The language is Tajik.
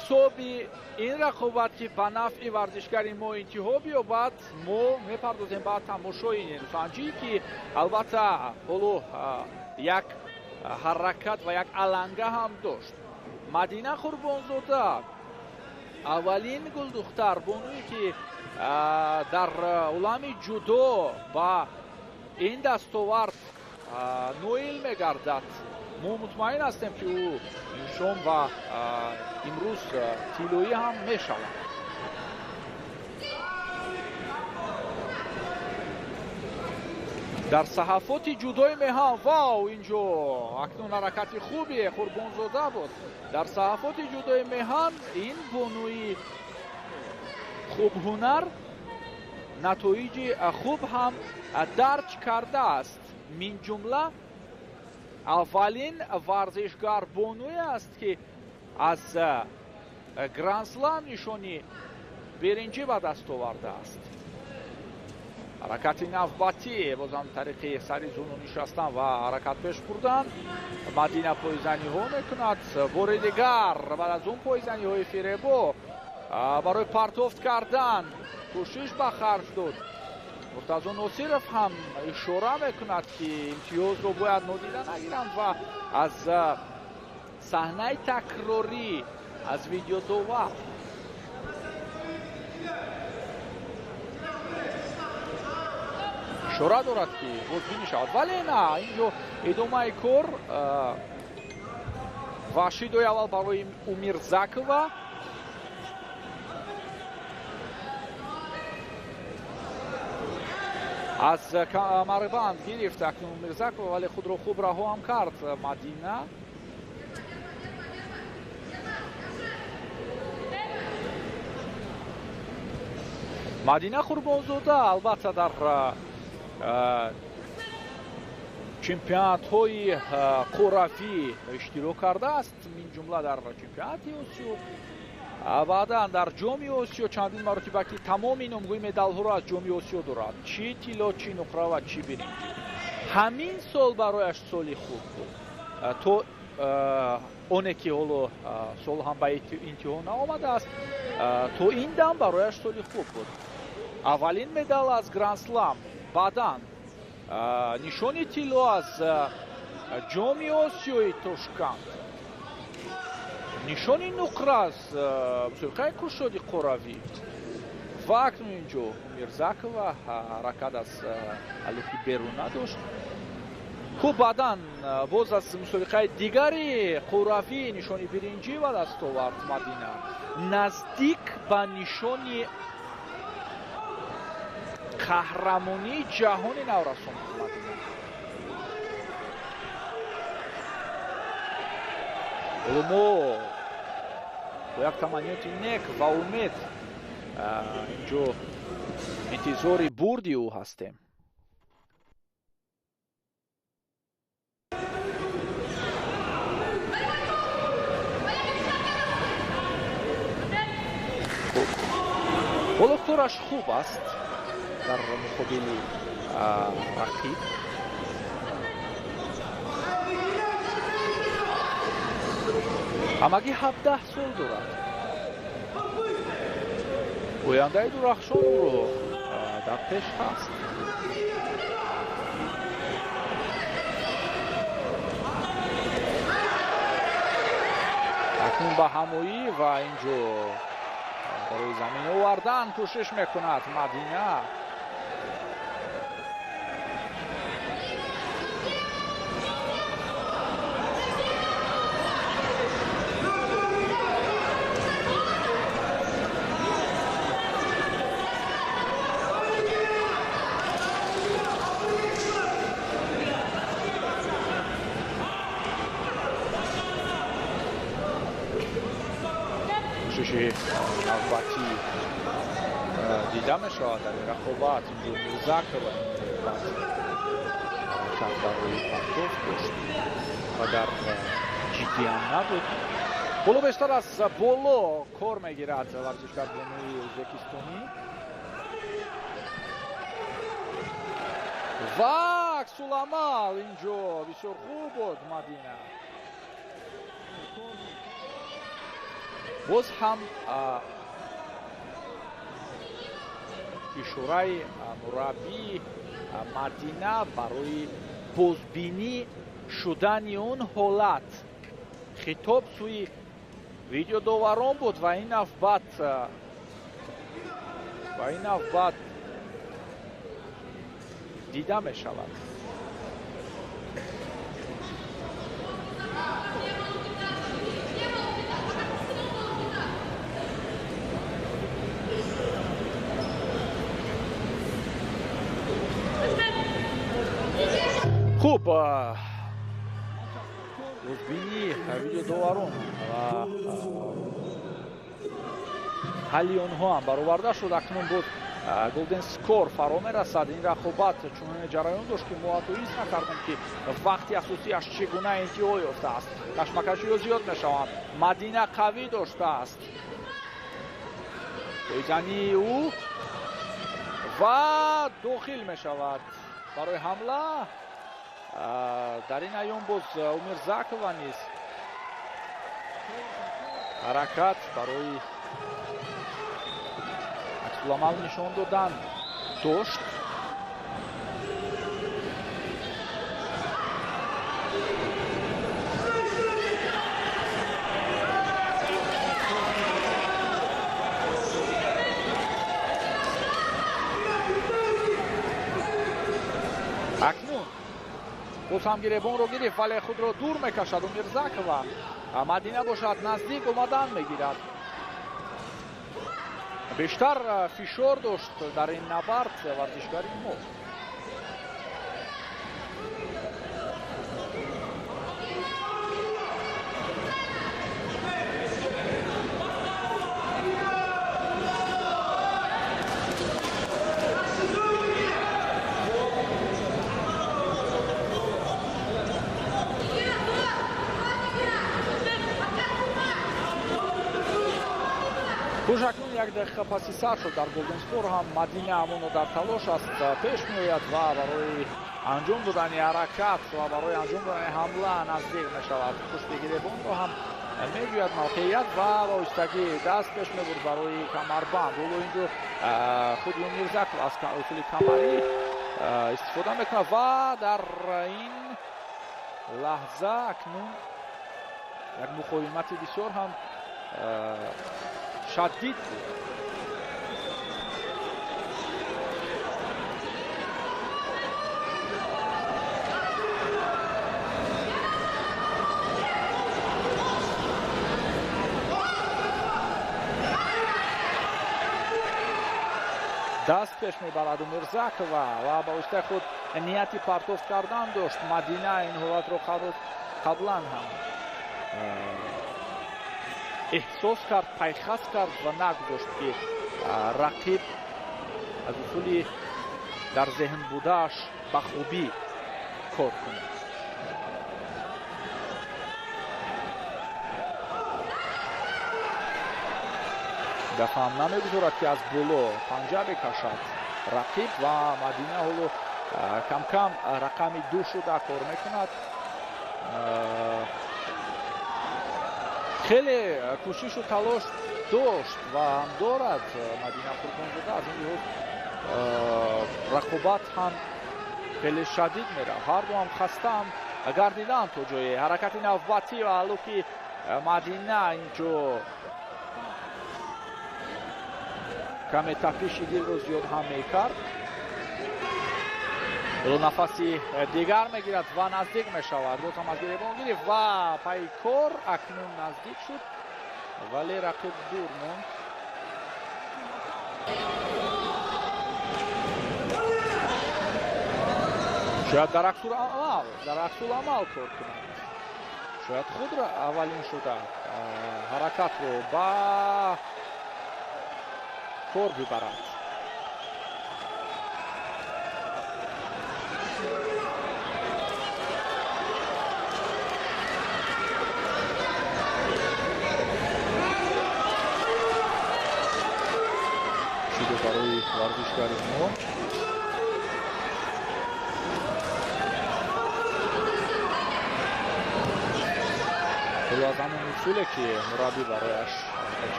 Ҳисоби ин рақобат, ки ба нафъи варзишгари мо интиҳо биёбад, мо мепардозем ба тамошои нерӯсанҷӣ, ки албатта ҳоло як ҳаракат ва як аланга ҳам дошт. Мадина Қурбонзода аввалин гулдухтар бонуе, ки дар олами ҷудо ба ин дастовард ноил мегардад. Мо мутмаин ҳастем, ки ӯ ин шом ва имрӯз тиллоӣ ҳам мешавад. Дар саҳафоти ҷудои меҳан, вау, инҷо акнун ҳаракати хубе Қурбонзода буд. Дар саҳафоти ҷудои меҳан ин бонуи хубҳунар натоиҷи хуб ҳам дарҷ кардааст. Минҷумла аввалин варзишгар бонуе аст, ки аз Грандслам нишони биринҷӣ ба даст овардааст. Ҳаракати навбатӣ бозам тариқи сари зуну нишастан ва ҳаракат пеш бурдан. Мадина пойзаниҳо мекунад. Бори дигар баъд аз он пойзаниҳои фиребо барои партофт кардан кӯшиш ба харҷ дод. Муртазо Носиров ҳам ишора мекунад, ки имтиёзро бояд нодида нагиранд ва аз саҳнаи такрорӣ, аз видеодовар ишора дорад, ки бозбинӣ шавад, вале на, инҷо идомаи кор ва шидои аввал барои Умирзакова. Аз камарбанд гирифт акнун Умирзакова, вале худро хуб раҳо ҳам кард Мадина. Мадина Қурбонзода албатта дар чемпионатҳои қуравӣ иштирок кардааст, минҷумла дар чемпионати Осиё, баъдан дар Ҷоми Осиё чандин маротиба, ки тамоми номгӯи медалҳоро аз Ҷоми Осиё дорад, чӣ тилло, чӣ нуқра ва чӣ биринҷӣ. Ҳамин сол барояш соли хуб буд, то оне ки ҳоло сол ҳам ба интиҳо наомадааст, то ин дам барояш соли хуб буд. Аввалин медал аз Грандслам, баъдан нишони тилло аз Ҷоми Осиёи Тошканд, нишони нуқра аз мусобиқаи кушоди қуравӣ ва акнун инҷо Мирзакова ҳаракат аз алуки беруна дошт. Хуб, баъдан боз аз мусобиқаи дигари қуравӣ нишони биринҷӣ ба даст овард Мадина, наздик ба нишони қаҳрамонии ҷаҳони наврасон Мадина. Ҳоло мо бо як таманниёти нек ва умед инҷо интизори бурди ӯ ҳастем. Ҳоло кораш хуб аст дар муқобили рақиб. Ҳамагӣ 17 сол дорад. Ояндаи дурахшон ӯро дар пеш ҳаст. Акнун ба ҳамоӣ ва инҷо барои замин овардан кӯшиш мекунад Мадина. Кӯшиши навбатӣ дида мешавад дар ин рақобат. Инҷо Мирзакова ҳаракат барои партофт дошт ва дар ҷиддиам набуд. Боло бештар аз боло кор мегирад варзишгар бонуи ӯзбекистонӣ ва аксуламал инҷо бисёр хуб буд Мадина. Боз ҳам ишораи мураббии Мадина барои бозбинӣ шудани он ҳолат хитоб сӯи видеодоварон буд ва ин навбат дида мешавад. Хуб, бозбинии видеодоварон ва ҳалли онҳо ҳам бароварда шуд. Акнун боз голден скор фаро мерасад. Ин рақобат чунон ҷараён дошт, ки мо ҳатто ҳис накардем, ки вақти асосиаш чӣ гуна интиҳо ёфтааст. Кашмакашиҳо зиёд мешаванд. Мадина қавӣ доштааст пойзании ӯ ва дохил мешавад барои ҳамла. Дар ин айём боз Умирзакова низ ҳаракат барои аксуламал нишон додан дошт. Акнун боз ҳам гиребонро гирифт, вале худро дур мекашад Умирзакова. Мадина бошад наздик омадан мегирад. Бештар фишор дошт дар ин набард варзишгари мо. Хуш, акнун як дақиқа паси сар шуд дар голден скор ҳам Мадина ҳамоно дар талош аст, пеш меояд ва барои анҷом додани ҳаракат ва барои анҷом додани ҳамла наздик мешавад. Пушти гиребонро ҳам меҷӯяд мавқеият ва ба оҳистагӣ даст пеш мебурд барои камарбанд. Ҳоло инҷо худи Умирзаков аз усули камарӣ истифода мекунад ва дар ин лаҳза акнун як муқовимати бисёр ҳам шадид буд. Даст пеш мебарад Умирзакова ва ба воситаи худ нияти партофт кардан дошт. Мадина ин ҳолатро қаблан ҳам эҳсос кард, пайхас кард ва нагузошт, ки рақиб аз усули дар зеҳн будааш ба хубӣ кор кунад. Дафъа ҳам намегузорад, ки аз боло панҷа бикашад рақиб ва Мадина ҳоло камкам рақами ду шуда кор мекунад. Хеле кӯшишу талош дошт ва ҳам дорад Мадина Қурбонзода. Аз ин лиҳоз рақобат ҳам хеле шадид мерафт. Ҳарду ҳам хастаам гардиданд то ҷое. Ҳаракати навбатӣ ва ҳаллуки Мадина инҷо каме тапиши дилро зиёд ҳам мекард. Нафаси дигар мегирад ва наздик мешавад. Боз ҳам аз гиребон гирифт ва пайкор акнун наздик шуд, вале рақиб дур монд. Шояд дар аксуламал кор кунад. Шояд худро аввалин шуда ҳаракатро ба кор бибарад. Шуду барои варзишгари мо. Ҳоло аз ҳамон усуле, ки мураббӣ барояш Чанд